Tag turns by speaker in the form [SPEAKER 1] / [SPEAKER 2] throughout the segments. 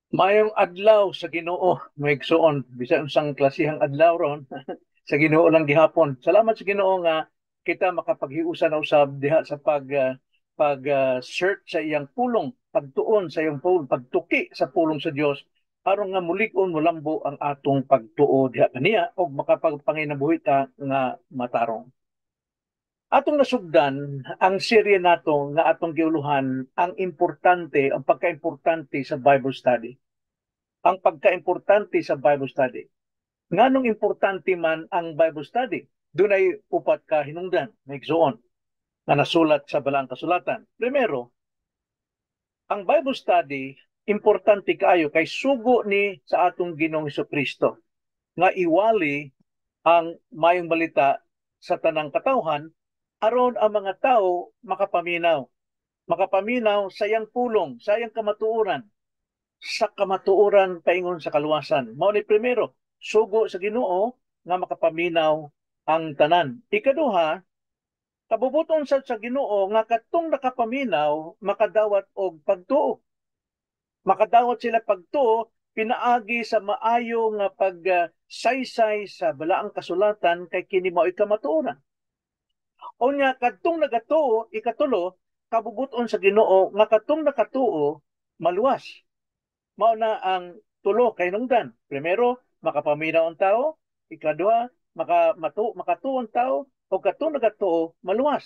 [SPEAKER 1] Maayong adlaw sa Ginoo, mga igsoon, bisan unsang klasehang adlaw ron, sa Ginoo lang gihapon. Salamat sa Ginoo nga kita makapaghiusa na usab diha sa pag search sa iyang pulong, pagtuon sa iyang pulong, pagtuki sa pulong sa Dios aron nga mulig-on, mulambo ang atong pagtuo diha kaniya ug makapagpanginabuhi ta nga matarong. Atong nasugdan ang serye nato nga atong giuluhan ang importante, ang pagkaimportante sa Bible study. Ang pagkaimportante sa Bible study. Nganong importante man ang Bible study? Dunay upat ka hinungdan, mga igsoon, nga nasulat sa Balaang Kasulatan. Primero, ang Bible study importante kaayo kay sugo ni sa atong Ginoong Kristo nga iwali ang Maayong Balita sa tanang katawhan aron ang mga tao makapaminaw. Makapaminaw sa iyang pulong, sa iyang kamatuoran, sa kamatuoran paingon sa kaluwasan. Mao ni primero, sugo sa Ginoo nga makapaminaw ang tanan. Ikaduha, kabubuton sad sa Ginoo nga katong nakapaminaw makadawat og pagtuo. Makadawat sila pagtuo pinaagi sa maayo nga pagsaysay sa Balaang Kasulatan kay kini mao'y kamatuoran. Unya kadtong nagatuo, ikatulo, kabubuton sa Ginoo nga kadtong nakatuo maluwas. Mao na ang tulo ka hinungdan. Primero, makapaminaw ang tao. Ikaduha, makatuo ang tao o kadtong nagatuo maluwas.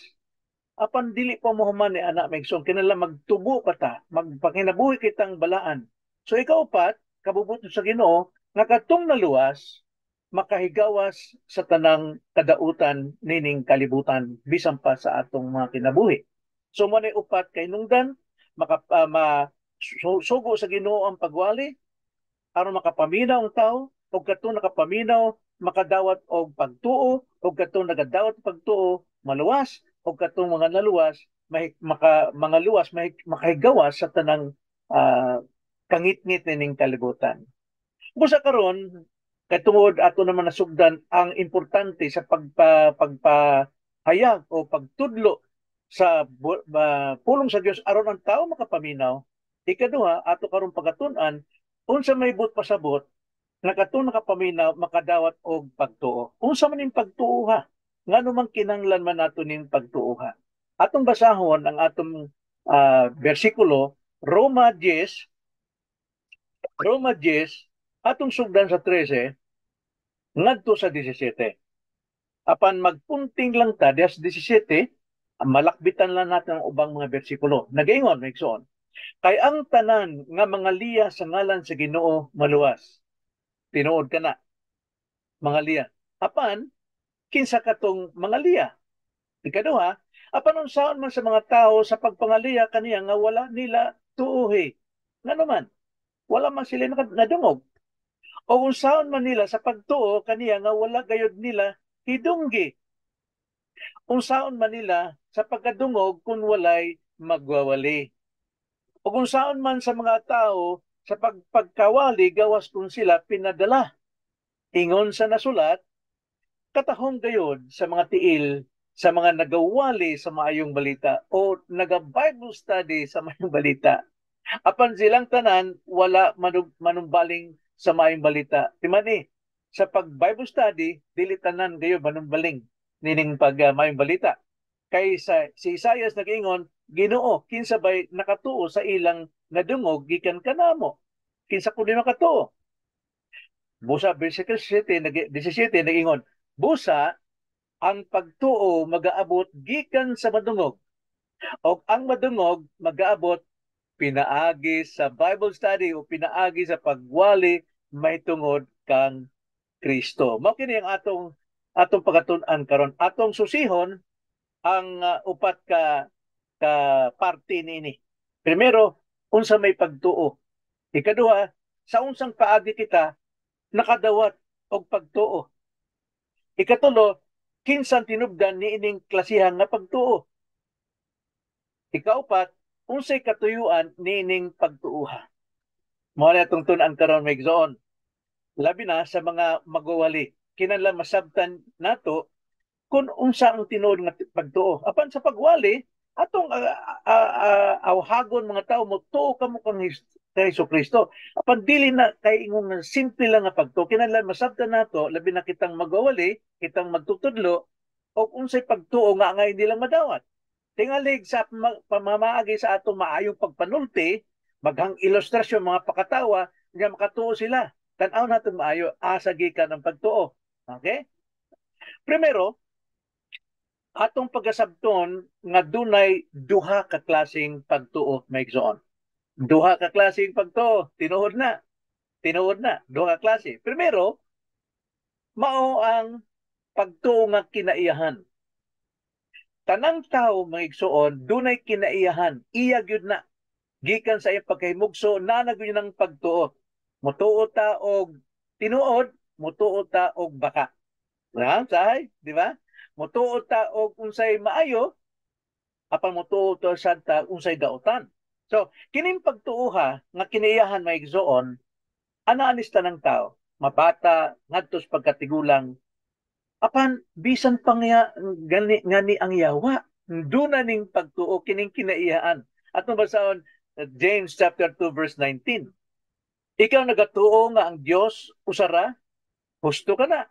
[SPEAKER 1] Apan dili pa mohuman ni ana, mga igsoon, kinahanglan magtubo pa ta, magpanginabuhi kitang balaan. So ikaupat, kabubuton sa Ginoo nga kadtong naluwas makahigawas sa tanang kadautan nining kalibutan bisan pa sa atong mga kinabuhi. So mao upat ka hinungdan: maka ma, sugo sa Ginoo ang pagwali aron makapaminaw ang tao, ug kadtong nakapaminaw makadawat og pagtuo, ug kadtong nagadawat og pagtuo maluwas, ug kadtong mga naluwas may maka mga luwas may makahigawas sa tanang kangitngit nining kalibutan. Busa karon, kay tungod ato naman nasugdan ang importante sa pagpahayag o pagtudlo sa pulong sa Dios aron ang tao makapaminaw. Ikaduha, ato karon pagatun-an unsa may buot pasabot nga kadtong nakapaminaw makadawat og pagtuo. Unsa man ning pagtuo ha? Ngano man kinahanglan man nato ning pagtuo ha? Atong basahon ang atong bersikulo, Roma 10, Roma 10, atong sugdan sa 13 ngadto sa 17. Apan magpunting lang ta diha sa 17, malakbitan lang natin ang ubang mga bersikulo. Nagaingon, mga igsoon, "Kay ang tanan nga mga liya sa ngalan sa Ginoo maluwas." Tinuod ka na, mga liya. Apan, kinsa katong mga liya? Ikaduha, "Apan unsaon man sa mga tao sa pagpangaliya kaniya nga wala nila tuohi? Ngano man, wala man sila nadungog. O unsaon man nila sa pagtuo kaniya nga wala gayud nila hidunggi? Unsaon man nila sa pagkadungog kung walay magwawali? O unsaon man sa mga tao sa pagpagkawali gawas kung sila pinadala? Ingon sa nasulat, katahom gayod sa mga tiil sa mga nagawali sa Maayong Balita o naga-Bible study sa Maayong Balita. Apan silang tanan wala manumbaling sa Maayong Balita." Timani, sa pag Bible study, dili tanan gayo manumbaling nining pag Maayong Balita. Kay sa si Isaias nag-ingon, "Ginoo, kinsa bay nakatuo sa ilang nadungog gikan kanamo? Kinsa kundi makatuo?" Busa versikulo 17, 17 nag-ingon, "Busa ang pagtuo magaabot gikan sa madungog, o ang madungog magaabot pinaagi sa Bible study o pinaagi sa pagwali mahitungod kang Kristo." Mao kini ang atong pagatun-an karon. Atong susihon ang upat ka ka parte niini. Primero, unsa may pagtuo. Ikaduha, sa unsang paagi kita nakadawat og pagtuo. Ikatulo, kinsang tinubdan niining klasihan nga pagtuo. Ikaupat, unsay katuyuan niining pagtuoha. Mao na atong tun-an karon, mga igsoon. Labi na sa mga magwawali. Kinahanglan masabtan nato kung unsa ang tinuod nga pagtuo. Apan sa pagwali, atong awhagon mga tao, motuo kamo kang kay Kristo. Apan dili na kay ingong simple lang nga pagtuo. Kinahanglan masabtan nato, labi na kitang magwawali, kitang magtutudlo og unsay pagtuo nga angay nilang madawat. Tingalig sa pamamaagi sa atong maayong pagpanulti, maghang ilustrasyon, mga pakatawa, nga makatuo sila. Tan-aw natin maayo, asa gikan ang pagtuo. Okay? Primero, atong pagkasabton nga dunay duha ka klaseng pagtuo, mga igsoon. Duha ka klaseng pagtuo, tinuod na. Tinuod na, duha ka klase. Primero, mao ang pagtuo nga kinaiyahan. Tanang tao, mga igsoon, dunay kinaiyahan. Iya gyud na. Gikan sa iyang pagkahimugso, naa na gyud ng pagtuo. Mutuo ta og tinuod, mutuo ta og baka. Ha? Sahay, di ba? Mutuo ta og unsay maayo, apan mutuo ta sad ta unsay dautan. So, kining pagtuoha nga kinaiyahan, mga igsoon, ana anis tanang tao, mabata ngadto sa pagkatigulang. Apan bisan pa nga gani ngani ang yawa, duna ning pagtuo kining kinaiyahan. Atong basahon James chapter 2 verse 19. "Ikaw nagatuo nga ang Dios usara, husto ka na.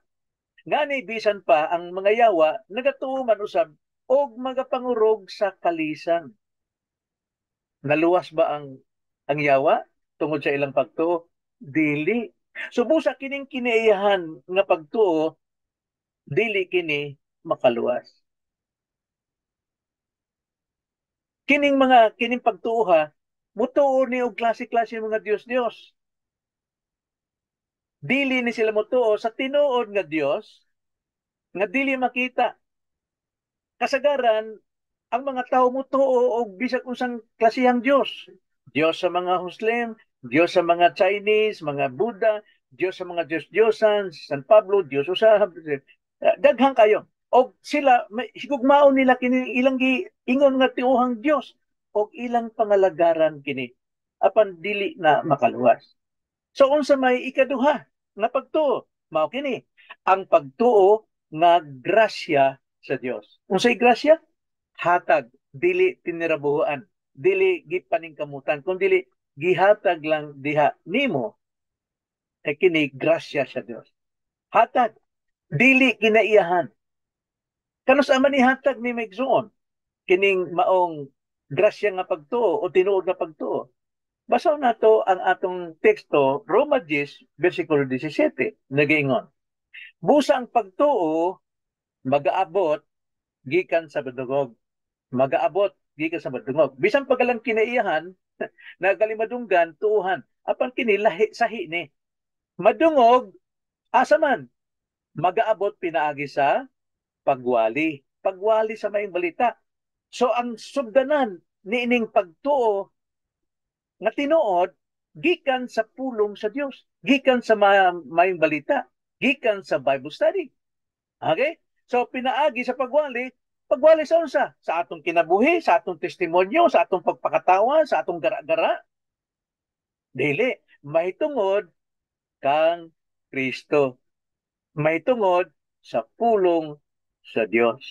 [SPEAKER 1] Ngani bisan pa ang mga yawa nagatuo man usab og magapangurog sa kalisang." Naluwas ba ang yawa tungod sa ilang pagtuo? Dili. So busa kining kinaiyahan nga pagtuo, dili kini makaluwas. Kining pagtuo ha, mutuo ni og klase-klase mga Dios-Dios. Dili ni sila mutuo sa tinuod nga Dios nga dili makita. Kasagaran, ang mga tao mutuo og bisag unsang klasehang Dios. Dios sa mga Muslim, Dios sa mga Chinese, mga Buddha, Dios sa mga Diyos-Diyosan, San Pablo, Dios usab, daghan kayo. Og sila higugmaon nila kini ilang giingon nga tiuhang Dios og ilang pangalagaran kini, apan dili na makaluwas. So unsa may ikaduha nga pagtuo? Mao kini ang pagtuo nga grasya sa Dios. Unsay grasya? Hatag, dili tinirabuhan, dili gipaningkamutan, kun dili gihatag lang diha nimo, kay kini grasya sa Dios. Hatag, dili kinaiyahan. Kanus-a man ihatag ni, mga igsoon, kining maong grasya nga pagtuo o tinuod nga pagtuo? Basaw nato ang atong teksto, Roma 10, versikulo 17, nagaingon, "Busa ang pagtuo magaabot gikan sa madungog." Magaabot gikan sa madungog. Bisan pagalang kinaiyahan, nagalimadunggan, tuuhan, apan kini lahi sahi ni. Madungog, asa man? Magaabot pinaagi sa pagwali. Pagwali sa maayong balita. So ang sugdanan niining pagtuo nga tinuod gikan sa pulong sa Dios, gikan sa maayong balita, gikan sa Bible study. Okay? So pinaagi sa pagwali, pagwali sa unsa? Sa atong kinabuhi, sa atong testimonyo, sa atong pagpakatawa, sa atong gara-gara? Dili, mahitungod kang Kristo. Mahitungod sa pulong sa Dios.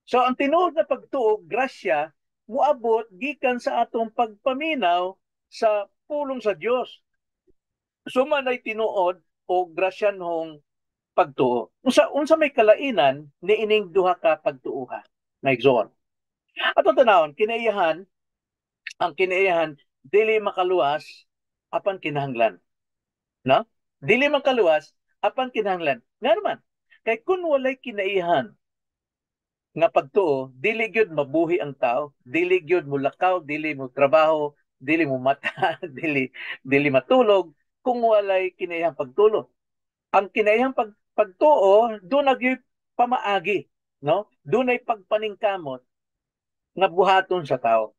[SPEAKER 1] So ang tinuod na pagtuo, grasya, muabot gikan sa atong pagpaminaw sa pulong sa Dios. Suma nay tinuod o grasyanhong pagtuo. Unsa may kalainan niining duha ka pagtuoha, mga igsoon? Atong tanawon, kinaiyahan, ang kinaiyahan dili makaluwas apan kinahanglan. No? Dili makaluwas apan kinahanglan. Nga naman, kay kung walay kinaiyahan nga pagtuo, dili gyud mabuhi ang tao, dili gyud mulakaw, dili mo trabaho, dili mo mata, dili matulog kung walay kinaiyahang pagtulo. Ang kinaiyahang pagtuo, duna gyud pamaagi, no? Dunay pagpaningkamot nga buhaton sa tao.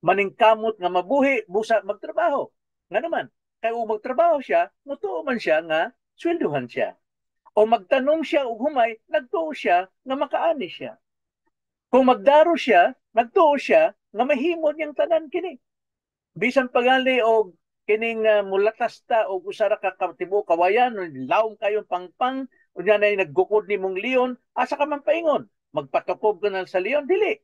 [SPEAKER 1] Maningkamot nga mabuhi busa magtrabaho. Nga naman, kay ug magtrabaho siya, mutuo man siya nga swelduhan siya. O magtanom siya og humay, nagtuo siya nga makaani siya. Kung magdaro siya, nagtuo siya nga mahimo niyang tanan kini. Bisan pagali og kining mulatas ta og usa ra ka katibuok kawayan, lawom kayong pangpang, unya na naggukod nimong leon, asa ka man paingon? Magpatukob ka na sa leon? Dili.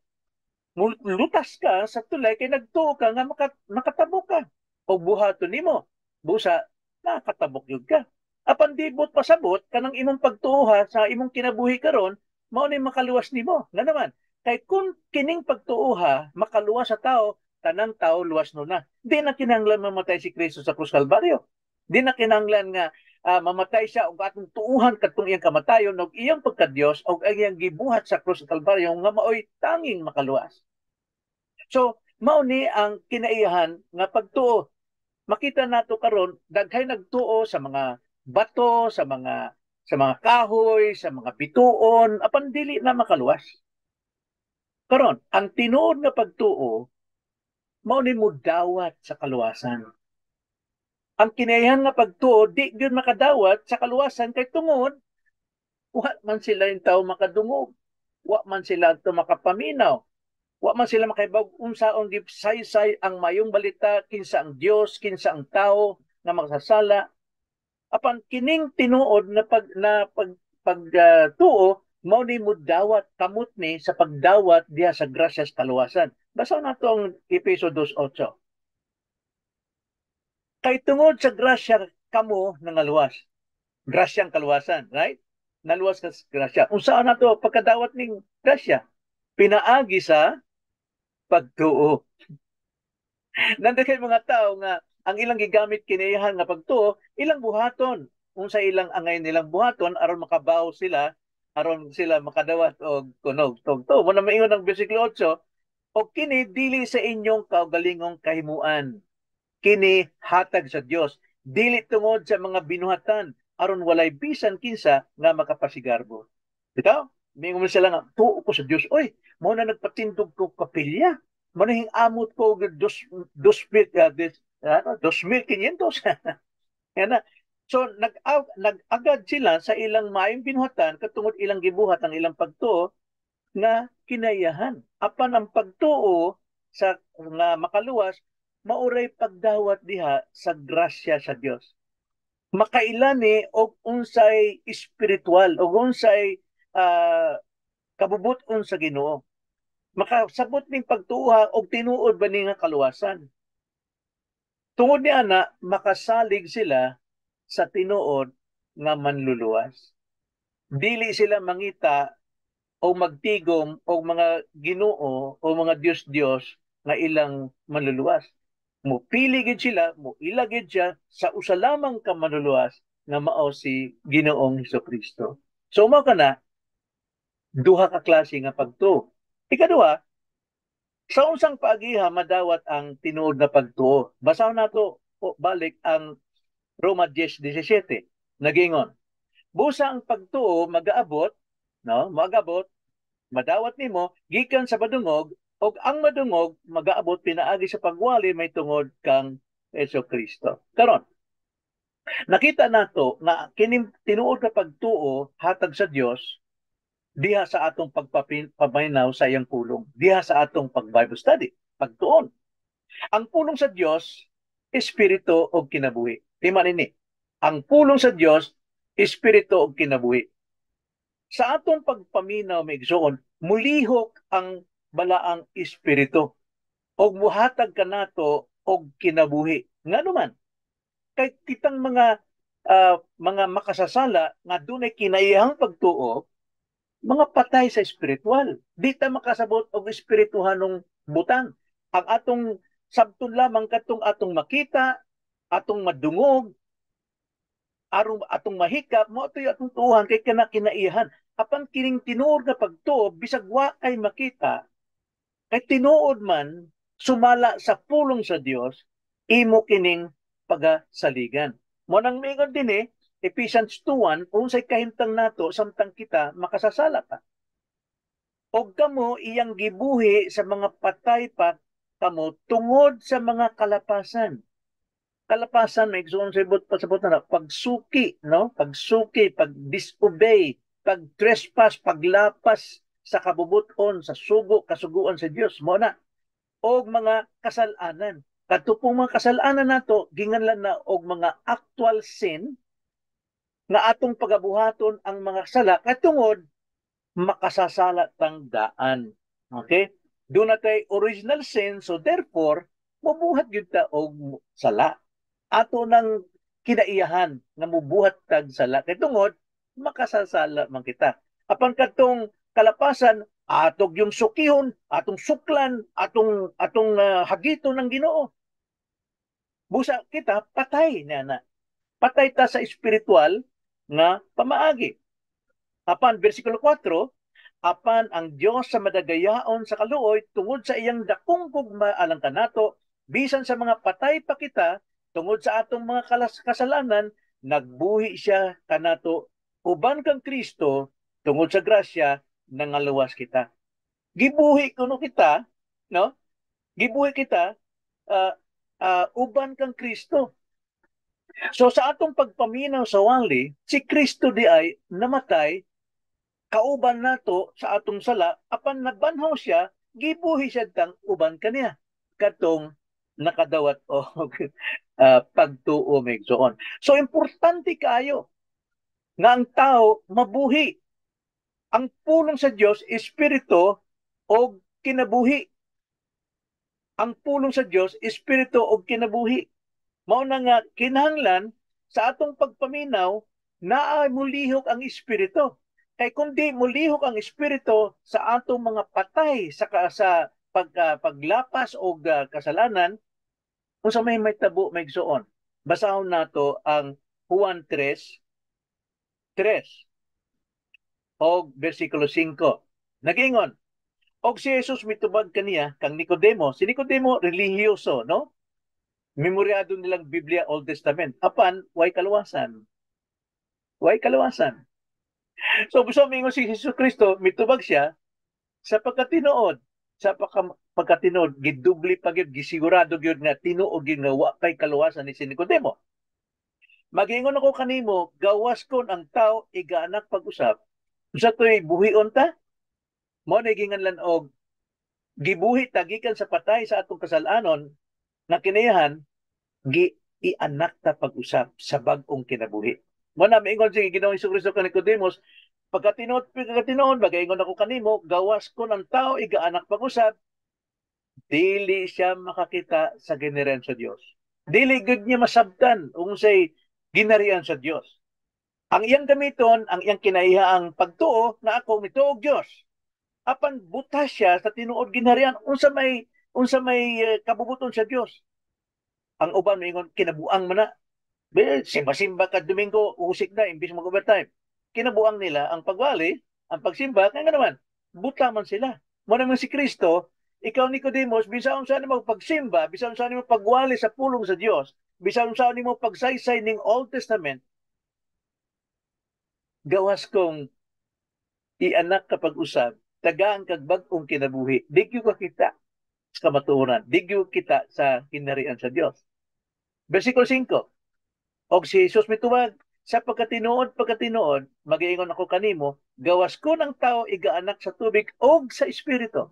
[SPEAKER 1] Lutas ka sa tulay kay nagtuo ka nga makatabok ka. O buhaton nimo. Busa nakatabok gyud ka. Apan di buot pasabot kanang imong pagtuoha sa imong kinabuhi karon mao ni makaluwas nimo. Nga naman, kay kung kining pagtuoha makaluwas sa tao, tanang tao luwas no na. Di na kinahanglan mamatay si Kristo sa krus Kalbaryo. Di na kinahanglan nga mamatay siya ug atong tuuhan kadtong iyang kamatayon ug iyang pagka-Dios ug ang iyang gibuhat sa krus Kalbaryo nga maoy tanging makaluwas. So, mao ni ang kinaiyahan nga pagtuo. Makita nato karon daghay nagtuo sa mga bato, sa mga kahoy, sa mga bituon, apan dili na makaluwas. Karon, ang tinuod nga pagtuo mao ni mudawat sa kaluwasan. Ang kinaiyahan nga pagtuo di gyud makadawat sa kaluwasan kay tungod wa man sila yung tao makadungog. Wa man sila to makapaminaw. Wa man sila makahibaw unsaon gisaysay ang mayong balita, kinsa ang Dios, kinsa ang tao nga makasasala. Apan kining tinuod na pag tuo mao ni mudawat kamot ni sa pagdawat diha sa grasyas kaluwasan. Basa nato ang Epeso 2:8. Kay tungod sa grasya kamo nangaluwas. Grasyang kaluwasan, right? Naluwas ka sa grasya. Unsaon nato pagkadawat ning grasya? Pinaagi sa pagtuo. Nandun kay mga tao nga ang ilang gigamit kiniyahan nga pagtuo, ilang buhaton. Unsa ilang angay nilang buhaton aron makabaw sila, aron sila makadawat og kunog tugto. Mo na maingon ang bersikulo 8, og kini dili sa inyong kaugalingong kahimuan. Kini hatag sa Dios, dili tungod sa mga binuhatan aron walay bisan kinsa nga makapasigarbo. Bitaw, mingon man sila nga tuo ko sa Dios. Oy, mo na nagpatindog ko kapilya. Mo na amot ko og dos dos mil ano, 2,500. Yan na. So nag-agad sila sa ilang maayong binuhatan katungod ilang gibuhat ang ilang pagtuo nga kinayahan. Apan ang pagtuo sa nga makaluwas mauray pagdawat diha sa grasya sa Dios. Makaila ni og unsay espiritual og unsay kabubut-on sa Ginoo. Makasabot ning pagtuoha og tinuod ba ni nga kaluwasan. Tungod ni ana makasalig sila sa tinuod nga manluluwas. Dili sila mangita o magtigom o mga Ginoo o mga Dios-Dios nga ilang manluluwas. Mupili gid sila, muila gid siya sa usa lamang ka manluluwas nga mao si Ginoong Kristo. So mao kana duha ka klase nga pagtuo. Ikaduha, sa unsang paagiha madawat ang tinuod nga pagtuo? Basahon nato o balik ang Roma 10:17. Nagingon, busa ang pagtuo magaabot, no? Magaabot, madawat nimo gikan sa madungog ug ang madungog magaabot pinaagi sa pagwali may tungod kang Kristo. Karon, nakita nato nga kining tinuod nga pagtuo hatag sa Dios diha sa atong pagpaminaw sa iyang pulong, diha sa atong pag-Bible study, pagtuon. Ang pulong sa Dios, espiritu og kinabuhi. Tima nini. Ang pulong sa Dios, espiritu og kinabuhi. Sa atong pagpaminaw, mga igsoon, mulihok ang balaang espiritu og muhatag kanato og kinabuhi. Ngano man? Kay kitang mga makasasala nga dunay kinaiyahang pagtuo, mga patay sa espiritual. Di ta makasabot og espirituhanong butang. Ang atong sabton lamang katong atong makita, atong madungog, aron atong mahikap, mo ato'y atong tuuhan kay kana kinaiyahan. Apan kining tinuod nga pagtuo, bisag wa kay makita, kay tinuod man sumala sa pulong sa Dios, imo kining pagasaligan. Mo nang miingon din eh, Ephesians 2:1, unsay kahimtang nato samtang kita makasasala pa. Og kamo iyang gibuhi sa mga patay pa kamo tungod sa mga kalapasan. Kalapasan, may igsoon sa ibot pasabot na pagsuki, no? Pagsuki, pag-disobey, pag-trespass, paglapas sa kabubuton, sa sugo, kasuguan sa Dios, mo na. Og mga kasalanan. Kadto pong mga kasalanan nato, ginganlan na og mga actual sin nga atong pagabuhaton ang mga sala katungod makasasala tang daan. Okay? Doon na tay original sin, so therefore, Mubuhat gyud ta og sala. Ato nang kinaiyahan nga mubuhat tag sala kay tungod makasasala man kita. Apan kadtong kalapasan, atog yung sukihon, atong suklan, atong hagiton ng Ginoo. Busa kita patay na na. Patay ta sa espiritual nga pamaagi. Apan versikulo 4, apan ang Dios sa madagayaon sa kaluoy tungod sa iyang dakong gugma alang kanato, bisan sa mga patay pa kita tungod sa atong mga kasalanan, nagbuhi siya kanato uban kang Kristo, tungod sa grasya nangaluwas kita. Gibuhi kuno kita, no? Gibuhi kita uban kang Kristo. So sa atong pagpaminaw sa wali, si Kristo di ay namatay kauban nato sa atong sala, apan nabanhaw siya, gibuhi siya tang uban kaniya katong nakadawat og pagtuo, mga. So importante kaayo nga ang tao mabuhi. Ang pulong sa Dios, espiritu o kinabuhi. Ang pulong sa Dios, espiritu o kinabuhi. Mao na nga kinahanglan sa atong pagpaminaw naa mulihok ang espiritu. Kay kung di mulihok ang espiritu sa atong mga patay sa paglapas og kasalanan, unsa may tabo, mga igsoon? Basahon nato ang Juan 3:3 og versikulo 5. Nagingon, og si Jesus mitubag kaniya kang Nicodemo. Si Nicodemo relihiyoso, no? Memoryado nilang Biblia, Old Testament. Apan way kaluwasan. Way kaluwasan. So gusto mingon si Jesus Kristo, mitubag siya sa pagkatinuod, sa pagkatinuod, gidubli pa gyud, gisigurado gyud nga tinuod gyud nga wa kay kaluwasan ni si Nicodemo. Magingon ako kanimo, gawas kon ang tao igaanak pag-usab. Unsa to'y buhion ta? Mao na ginganlan og gibuhi ta gikan sa patay sa atong kasalanon nga kinayahan, gi ianak ta pag-usab sa bag-ong kinabuhi. Mao na miingon si Ginoong Hesus kang Nicodemus, pagkatinuod, pagkatinuod, magaingon ako kanimo, gawas kon ang tao igaanak pag-usab, dili siya makakita sa ginarian sa Dios. Dili gud niya masabtan unsay ginarian sa Dios. Ang iyang gamiton, ang iyang kinaihaang pagtuo na ako mituo og Dios. Apan butas siya sa tinuod ginharian, unsa may kabubuton sa Dios. Ang uban moingon kinabuang man na. Simba-simba ka Domingo, usik na imbis mag-overtime. Kinabuang nila ang pagwali, ang pagsimba, kaya nga naman, buta man sila. Mo naman si Kristo, ikaw Nicodemus, bisan unsa nimo pagsimba, bisan unsa nimo pagwali sa pulong sa Dios, bisan unsa nimo pagsaysay ning Old Testament, gawas kong ianak ka pag-usab, tagaan kag bag-ong kinabuhi, di gyud ka kita sa kamatuoran, di gyud kita sa kinarian sa Dios. Versikulo 5. Og si Jesus mitubag, sa pagkatinuod, pagkatinuod, magiingon ako kanimo, gawas ko ng tao igaanak sa tubig og sa espiritu.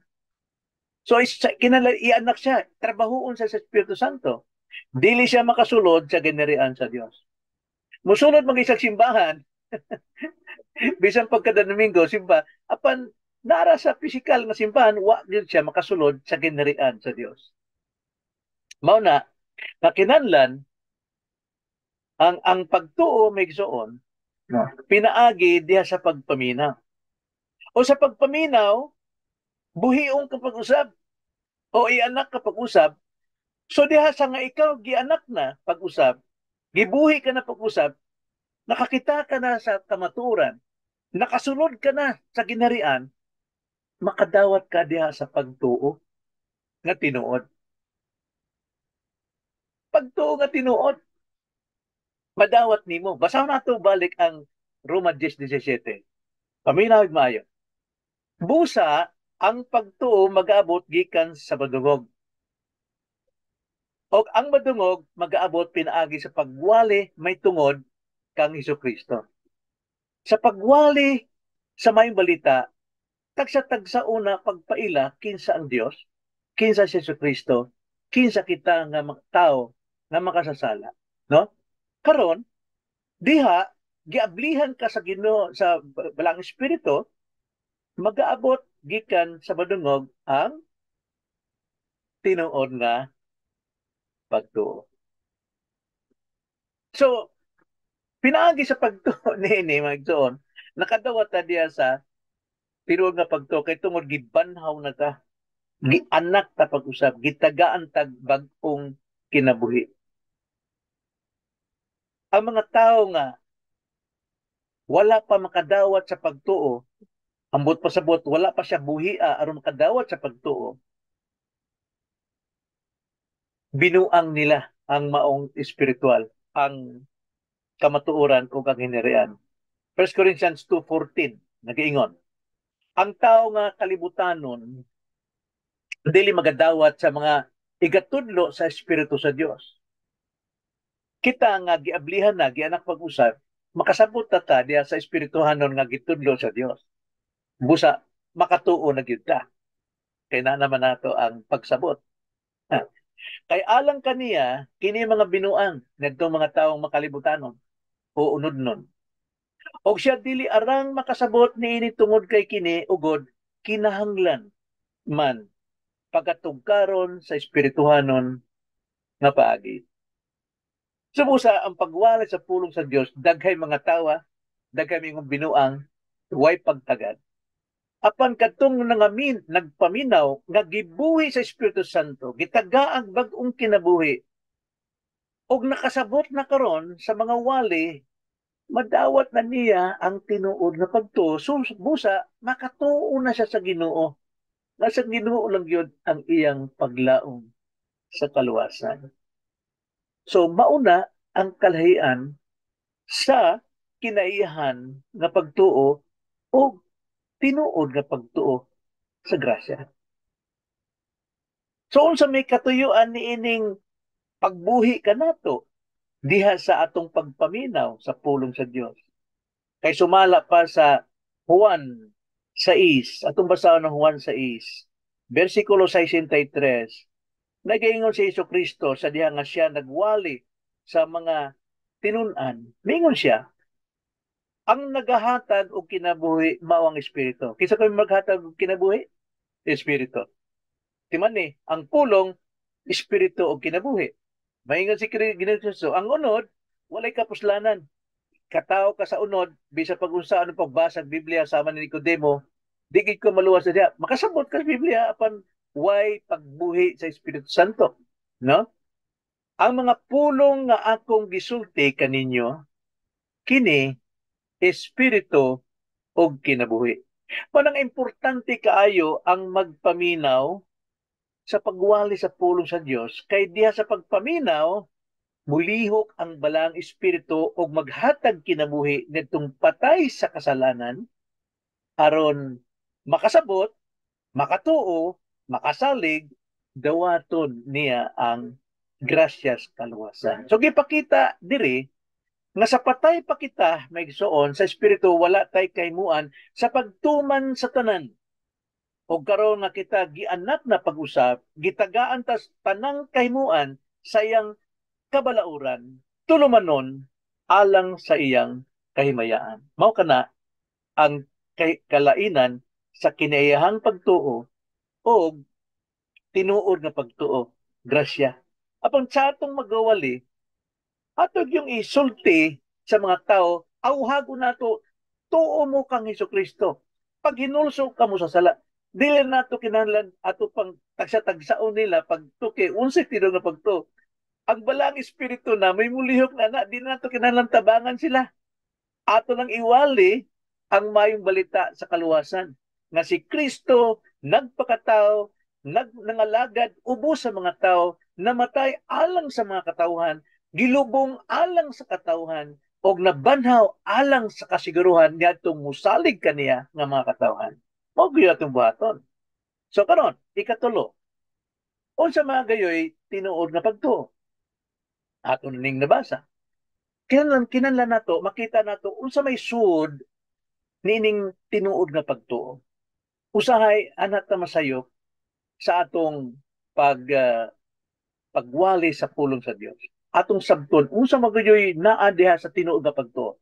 [SPEAKER 1] So kinala ianak siya, trabahoon siya sa Espiritu Santo. Dili siya makasulod sa ginarian sa Dios. Musulod mag isang simbahan, bisan pagkada Domingo simba, apan nara sa pisikal nga simbahan, wa gyud siya makasulod sa ginarian sa Dios. Mao na nga kinahanglan ang pagtuo, mga igsoon,
[SPEAKER 2] No.
[SPEAKER 1] pinaagi diha sa pagpaminaw. O sa pagpaminaw, buhiong ka pag-usab o ianak ka pag-usab. So diha sa nga ikaw gianak na pag-usab, gibuhi ka na pag-usab, nakakita ka na sa kamatuoran, nakasulod ka na sa ginharian, makadawat ka diha sa pagtuo nga tinuod. Pagtuo nga tinuod, madawat nimo. Basahon nato balik ang Roma 10:17. Paminaw maayo. Busa ang pagtuo magaabot gikan sa madungog. Og ang madungog magaabot pinaagi sa pagwali may tungod kang Hesus Kristo. Sa pagwali sa maayong balita, tagsa-tagsa una pagpaila kinsa ang Dios, kinsa si Hesus Kristo, kinsa kita nga tao nga makasasala, no? Karon, diha giablihan ka sa Ginoo sa Balaang Espiritu, magaabot gikan sa madungog ang tinuod nga pagtuo. So, pinaagi sa pagtuo niini, mga igsoon, nakadawat ta diya sa tinuod nga pagtuo kay tungod gibanhaw na ta, gianak ta pag-usab, gitagaan tag bag-ong kinabuhi. Ang mga tao nga wala pa makadawat sa pagtuo, ambot pasabot wala pa siya buhia aron makadawat sa pagtuo, binuang nila ang maong espiritual, ang kamatuoran ug ang hinirian. 1 Corinthians 2:14 nagaingon, ang tao nga kalibutanon dili magadawat sa mga igatudlo sa Espiritu sa Dios. Kita nga giablihan na, gianak pag-usab, makasabot ta ta diha sa espirituhanon nga gitudlo sa Dios. Busa makatuo na gyud ta. Kay na naman nato ang pagsabot. Kay alang kaniya kini mga binuang ngadtong mga taong makalibutanon o unodnon. Og siya dili arang makasabot niini tungod kay kini ugod kinahanglan man pagkatugkaron sa espirituhanon nga paagi. Sumusa ang pagwali sa pulong sa Dios, daghay mga tawa, daghay mga binuang, way pagtagad. Apan kadtong nangamin, nagpaminaw, nga gibuhi sa Espiritu Santo, gitaga ang bag-ong kinabuhi, og nakasabot na karon sa mga wali, madawat na niya ang tinuod nga pagtuo. So, busa, makatuo na siya sa Ginoo. Nga sa Ginoo lang gyud ang iyang paglaom sa kaluwasan. So, mauna ang kalahian sa kinaiyahan nga pagtuo o tinuod nga pagtuo sa grasya. So unsa may katuyuan niining pagbuhi kanato diha sa atong pagpaminaw sa pulong sa Dios? Kay sumala pa sa Juan 6, atong basahon ng Juan 6, versikulo 63, nagaingon si Hesus Kristo sa diha nga siya nagwali sa mga tinun-an. Mingon siya, ang nagahatag og kinabuhi mao ang Espiritu. Kinsa kay maghatag og kinabuhi? Espiritu. Timan ni, ang pulong espiritu og kinabuhi. Maingon si Ginoong Hesus, ang unod walay kapuslanan. Katawo ka sa unod, bisa pag unsa ano pagbasa Biblia sama ni Nicodemo, di gid ko maluwas sa diha. Makasabot ka sa Biblia apan way pagbuhi sa Espiritu Santo, no? Ang mga pulong nga akong gisulti kaninyo kini espiritu og kinabuhi. Panang importante kaayo ang magpaminaw sa pagwali sa pulong sa Dios, kay diha sa pagpaminaw mulihok ang balang espiritu og maghatag kinabuhi ngadtong patay sa kasalanan aron makasabot, makatuo, makasalig, dawaton niya ang grasyas kaluwasan. So gipakita diri nga sa patay pa kita, may igsoon, sa espiritu wala tay kaimuan sa pagtuman sa tanan. O karon nga kita gianak na pag-usap, gitagaan tas tanang kahimuan sa iyang kabalauran, tulumanon alang sa iyang kahimayaan. Mao kana ang kalainan sa kinaiyahang pagtuo o tinuod nga pagtuo, grasya. Apan sa atong magawali, atog yung isulti sa mga tao, awhago nato, tuo mo kang Hesus Kristo. Pag hinulso ka mo sa sala, dili nato kinahanglan ato pang tagsa-tagsaon nila pagtuki unsay tinuod nga pagtuo. Ang balang espiritu na may mulihok na na, di nato kinahanglan tabangan sila. Ato nang iwali ang mayong balita sa kaluwasan nga si Kristo nagpakatao, nangalagad ubos sa mga tao, namatay alang sa mga katawhan, gilubong alang sa katawhan, og nabanhaw alang sa kasiguruhan niadtong musalig kaniya nga mga katawhan. Mao gyud atong buhaton. So karon, ikatulo. Unsa mga gayoy tinuod nga pagtuo? Ato ning nabasa. Kinahanglan nato makita nato unsa may sud niining tinuod nga pagtuo. Usahay anat ta masayop sa atong pagwali sa pulong sa Dios. Atong sabton unsa magayoy naa diha sa tinuod nga pagtuo.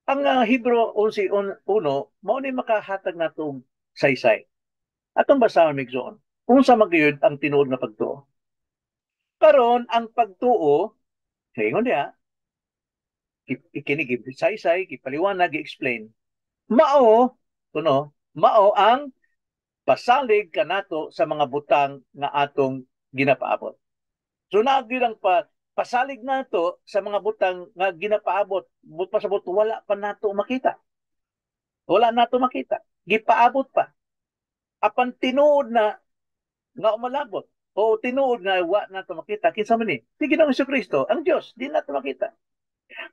[SPEAKER 1] Ang Hebreo 11:1 mao ni makahatag nato og saysay. Atong basahon, migsoon. Unsa magyud ang tinuod nga pagtuo? Karon ang pagtuo, ingon diha, kini gisaysay, gipaliwanag, gi-explain. Mao, kuno, mao ang pasalig kanato sa mga butang nga atong ginapaabot. So naa gyud ang pasalig nato sa mga butang nga ginapaabot, but pasabot wala pa nato makita. Wala nato makita. Gipaabot pa. Apan tinuod na nga umalabot o tinuod nga wa nato makita, kinsa man ni? Si Ginoong Kristo, ang Dios, di nato makita.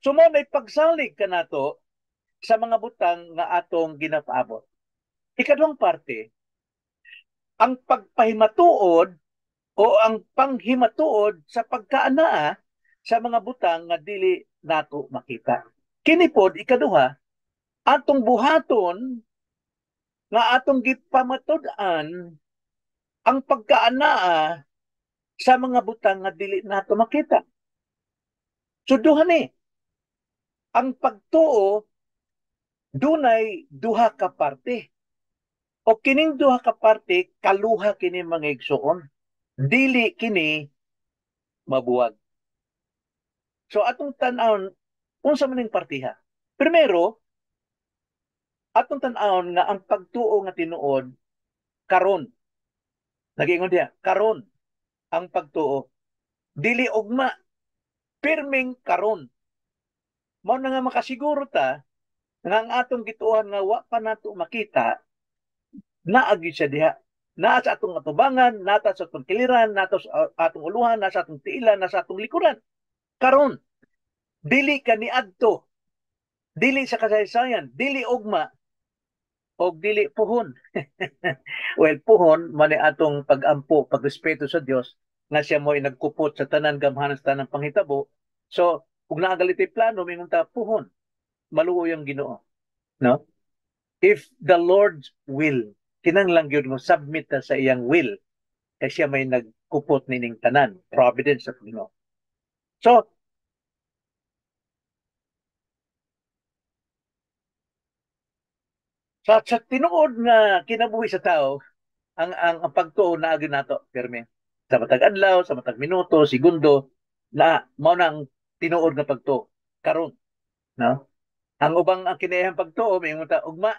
[SPEAKER 1] So mao nay pagsalig kanato sa mga butang nga atong ginapaabot. Ikaduhang parte, ang pagpahimatuod o ang panghimatuod sa pagkaanaa sa mga butang nga dili nato makita. Kini pod ikaduha, atong buhaton nga atong gipamatud-an ang pagkaanaa sa mga butang nga dili nato makita. So duha ni. Ang pagtuo dunay duha ka parte. O kining duha ka parte, kaluha kini mga igsoon. Dili kini mabuwag. So atong tan-awon unsa man ning partiha. Primero, atong tan-awon nga ang pagtuo nga tinuod karon. Nagiingon diha, karon ang pagtuo. Dili ugma, pirming karon. Mao na nga makasiguro ta nga ang atong gituohan nga wa pa nato makita, naa gyud siya diha. Naa sa atong atubangan, naa sa atong kiliran, naa sa atong uluhan, naa sa atong tiilan, naa sa atong likuran. Karon, dili kaniadto, dili sa kasaysayan, dili ugma, og dili puhon. Well, puhon man atong pag-ampo, pagrespeto sa Dios nga siya mo'y nagkupot sa tanan gamhanan sa tanang panghitabo. So, kung naagaliti plano, mingon ta puhon, maluoy ang Ginoo. No? If the Lord's will, kinanglan gyud mo submit ta sa iyang will kay siya may nagkupot nining tanan, providence sa Ginoo. So, sa tinuod nga kinabuhi sa tao, ang pagtuo na gyud nato pirmi. Sa matag adlaw, sa matag minuto, segundo, na mao na ang tinuod nga pagtuo karon, no? Ang ubang ang kinahanglan pagtuo may ta ugma,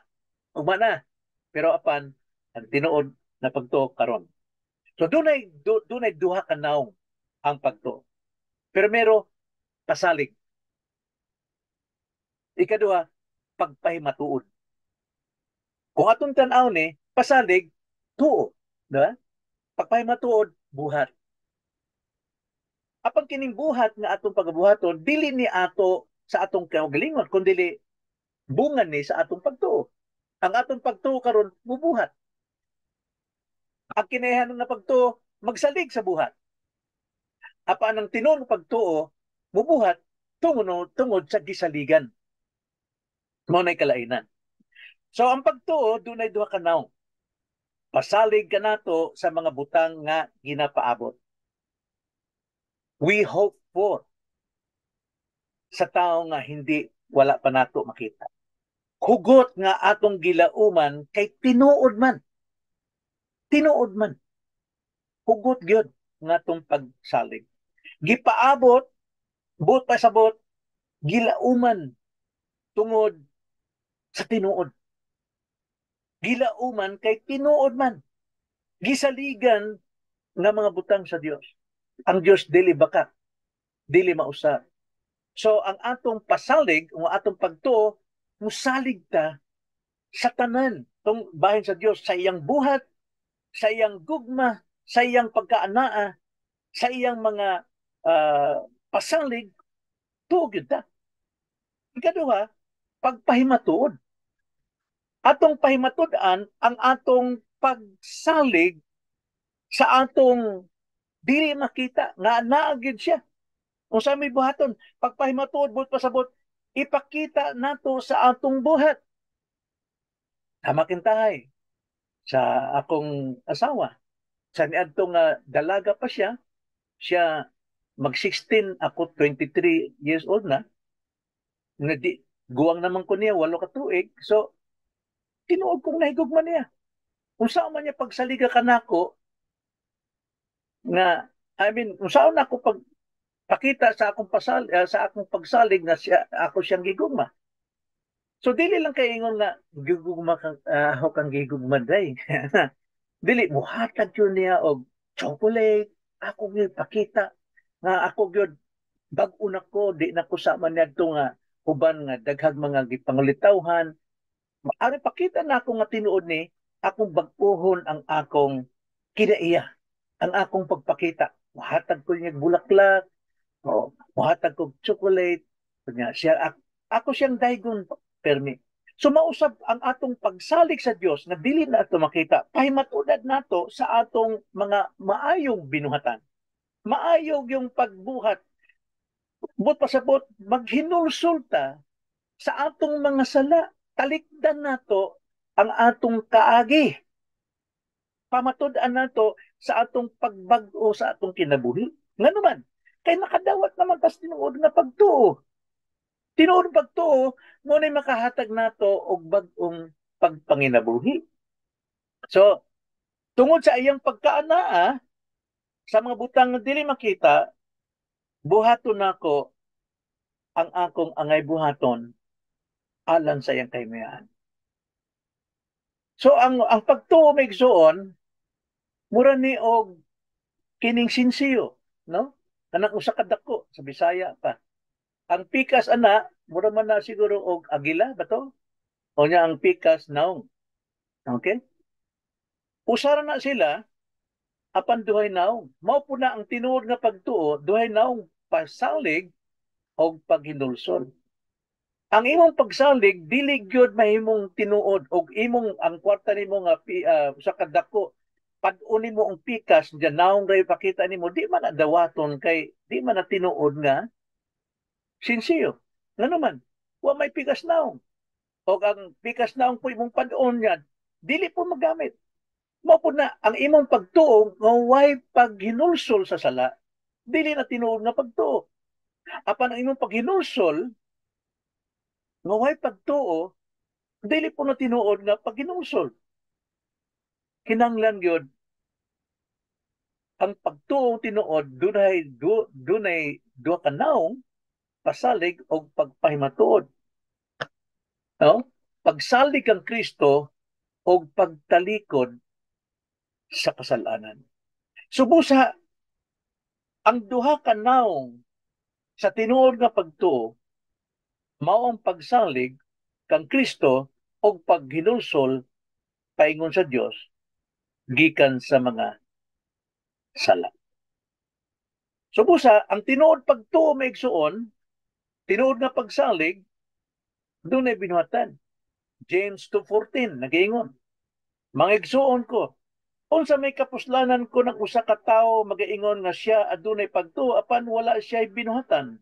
[SPEAKER 1] ugma na. Pero apan ang tinuod na pagtuo karon. So dunay duha ka nawong ang pagtuo. Primero, pasalig. Ikaduha, pagpahimatuod. Kung atong tan-aw ni, pasalig, tuo, diba? Pagpahimatuod, buhat. Apang kining buhat nga atong pagabuhaton, dili ni ato sa atong kaugalingon, kundi bunga ni sa atong pagtuo. Ang atong pagtuo karon mubuhat. Ang kinahanglan nga pagtuo, magsalig sa buhat. Apan ang tinuod nga pagtuo, mubuhat tungod sa gisaligan. Mao nay kalainan. So ang pagtuo dunay duha ka nawong. Pasalig kanato sa mga butang nga ginapaabot. We hope for sa tao nga hindi wala pa nato makita. Hugot nga atong gilauman kay tinuod man. Tinuod man. Hugot gyud nga atong pagsalig. Gipaabot, buot pa sabot, gilauman tungod sa tinuod. Gilauman kay tinuod man. Gisaligan nga mga butang sa Dios. Ang Dios dili baka, dili mausab. So ang atong pasalig, ang atong pagtuo, musalig ta sa tanan tong bahin sa Dios, sa iyang buhat, sa iyang gugma, sa iyang pagkaanaa, sa iyang mga pasalig, tuo gyud ta. Ikaduha, pagpahimatuod. Atong pahimatud-an ang atong pagsalig sa atong dili makita nga naa gyud siya. Kung sa may buhaton, pagpahimatuod buot pasabot, ipakita nato sa atong buhat. Tama kintahay sa akong asawa. Sa niadtong dalaga pa siya, siya mag 16, ako 23 years old na. Nga di, guwang naman ko niya, 8 ka tuig. So, tinuod kong nahigugma niya. Kung saan man niya pagsaliga kanako, nga I mean, unsaon ako pag pakita sa akong pagsalig nga siya, ako siyang gigugma? So dili lang kay ingon nga gigugma kang ako kang gigugma day. Dili muhatag yun niya og chocolate, ako gyud pakita nga ako gyud bag-o na ko, di na ko sama niadto nga uban nga daghag mga gipangulitawhan. Ari pakita na ako nga tinuod ni akong bag-ohon ang akong kinaiya, ang akong pagpakita. Muhatag ko niya bulaklak, o muhatag ko chocolate, nya siya ako siyang daygon permi. So mausab ang atong pagsalig sa Dios nga dili na ato makita, pahimatuod nato sa atong mga maayong binuhatan. Maayog yung pagbuhat. But pasabot, maghinulsol ta sa atong mga sala. Talikdan nato ang atong kaagi. Pamatud-an nato sa atong pagbag-o sa atong kinabuhi. Ngano man, kay nakadawat naman tas tinuod nga pagtuo. Tinuod pagtuo, mo na makahatag nato og bag-ong pagpanginabuhi. So, tungod sa iyang pagkaanaa, sa mga butang nga dili makita, buhaton nako ang akong angay buhaton alang sa iyang kahimayan. So ang pagtuo, mga igsoon, mura ni og kining sinsiyo, no? Kanang usa ka dako sa Bisaya pa. Ang pikas ana, mura man na siguro og agila ba to? O nya ang pikas naong. Okay? Usara na sila apan duhay naong. Mao po na ang tinuod nga pagtuo, duhay naong pasalig og paghinulsol. Ang imong pagsalig dili gyud mahimong tinuod og imong ang kwarta nimo nga usa ka dako, pad-on nimo ang pikas diyan, naong ray pakita nimo, di man na dawaton kay di man na tinuod nga sinsiyo. Ngano man, wa may pikas naong. Og ang pikas naong po imong pad-on yan, dili po magamit. Mao po na ang imong pagtuo nga way paghinulsol sa sala, dili na tinuod nga pagtuo. Apan ang imong paghinulsol nga way pagtuo, dili po na tinuod nga paghinulsol. Kinanglan gyud ang pagtuo tinuod dunay duha ka naong, pasalig og pagpahimatuod. No? Pagsalig kang Kristo og pagtalikod sa kasalanan. Subusa ang duha ka naong sa tinuod nga pagtuo mao ang pagsalig kang Kristo og paghinulsol paingon sa Dios gikan sa mga sala. Subusa ang tinuod pagtuo, mga igsuon, tinuod nga pagsalig, dunay binuhatan. James 2:14 nagiingon, "Mga igsuon ko, unsa may kapuslanan ko ng usa ka tawo magaingon nga siya adunay pagtuo apan wala siya binuhatan?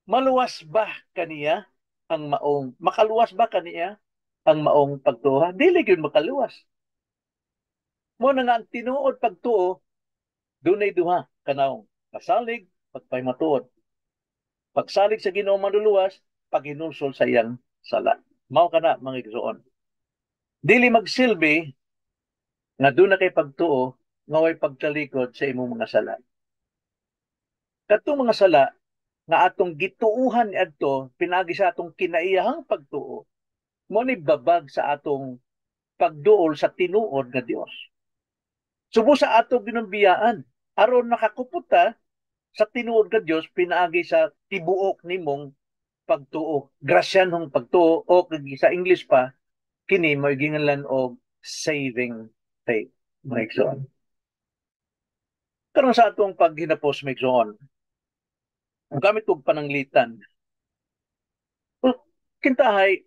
[SPEAKER 1] Maluwas ba kaniya ang maong makaluwas ba kaniya ang maong pagtuo?" Dili gyud makaluwas. Mo na nga ang tinuod pagtuo dunay duha ka naong, pasalig, pagpahimatuod. Pagsalig sa Ginoo manluluwas, paghinulsol sa iyang sala. Mao kana, mga igsoon. Dili magsilbi nga duna kay pagtuo nga way pagtalikod sa imong mga sala. Kadtong mga sala nga atong gituuhan niadto pinaagi sa atong kinaiyahang pagtuo, mo ni babag sa atong pagduol sa tinuod nga Dios. Subo sa atong ginumbiyaan aron nakakupot ta sa tinuod nga Dios pinaagi sa tibuok nimong pagtuo. Grasyanhong pagtuo o sa English pa kini mo ginganlan og saving faith, mga igsoon. Karon sa atong paghinapos, mga igsoon, gamit og pananglitan. Kintahay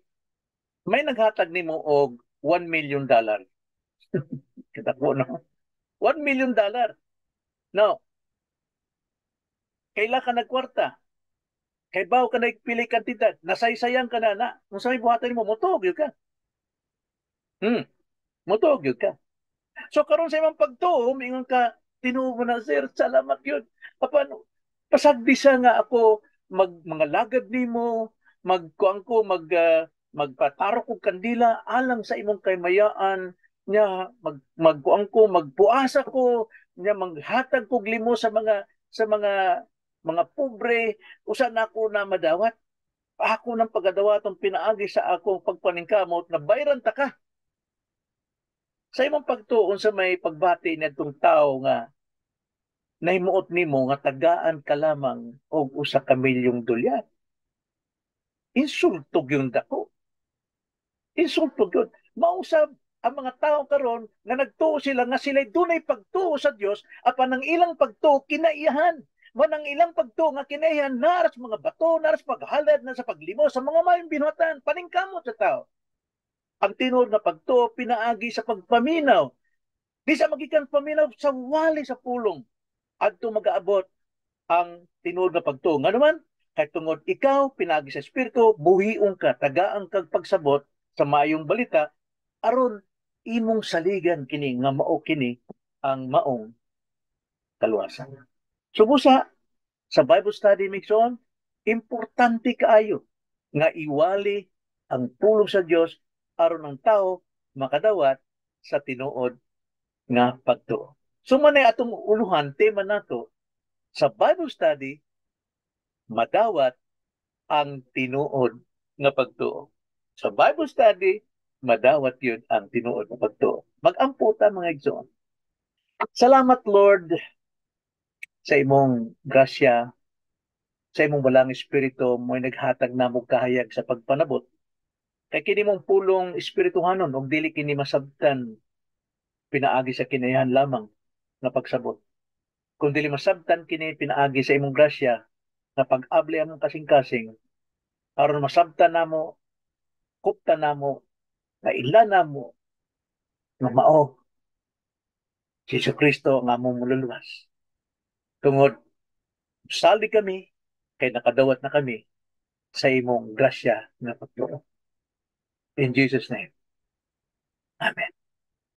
[SPEAKER 1] may naghatag nimo og $1 million. Kita ko, no? $1 million. No. Kaila ka nagkwarta. Kay baw ka nagpili kantidad, nasaysayan ka na na. Kung sa may buhatan nimo, motuo gyud ka. Motuo gyud ka. So karon sa imong pagtuo, mingon ka, "Tinuo mo na, sir, salamat yun. Apan pasagdi sa nga ako mag mga lagad nimo, magkuang ko, magpatarok og kandila alang sa imong kaymayaan." Nya magkuang ko, magpuasa ko, nya maghatag kog limos sa mga pobre, usa na ako na madawat. Ako nang pagadawaton pinaagi sa akong pagpaningkamot na bayran ta ka. Sa imong pagtuon sa may pagbati niadtong tao nga nahimuot nimo nga tagaan ka lamang og 1 ka milyong dolyar. Insulto gyud dako. Insulto gyud. Mausab ang mga tao karon nga nagtuo sila nga sila dunay pagtuo sa Dios, apan ang ilang pagtuo kinaiyahan. Man ang ilang pagtuo nga kinaiyahan naras mga bato, naras paghalad na sa paglimos sa mga mayong binuhatan, paningkamot sa tao. Ang tinuod nga pagtuo pinaagi sa pagpaminaw. Di sa magikan paminaw sa wali sa pulong. Adto magaabot ang tinuod nga pagtuo. Nga naman, kay tungod ikaw pinaagi sa Espiritu, buhiong ka, tagaan kag pagsabot sa maayong balita aron imong saligan kini nga mao kini ang maong kaluwasan. So busa sa Bible study, mga igsoon, importante kaayo nga iwali ang pulong sa Dios aron ang tao makadawat sa tinuod nga pagtuo. So manay atong uluhan, tema nato sa Bible study, madawat ang tinuod nga pagtuo. Sa Bible study, madawat yun ang tinuod nga pagtuo. Mag-ampo ta, mga igsoon. Salamat, Lord, sa imong grasya, sa imong balang Espiritu mo'y naghatag namo kahayag sa pagpanabot. Kay kini mong pulong espirituhanon ug dili kini masabtan pinaagi sa kinayahan lamang nga pagsabot. Kung dili masabtan kini pinaagi sa imong grasya nga pag-abli among kasing-kasing aron masabtan namo, kupta namo, kaila namo nga mao si Jesu Kristo nga among moluluwas. Tungod sali kami kay nakadawat na kami sa imong grasya nga pagtuo. In Jesus' name. Amen.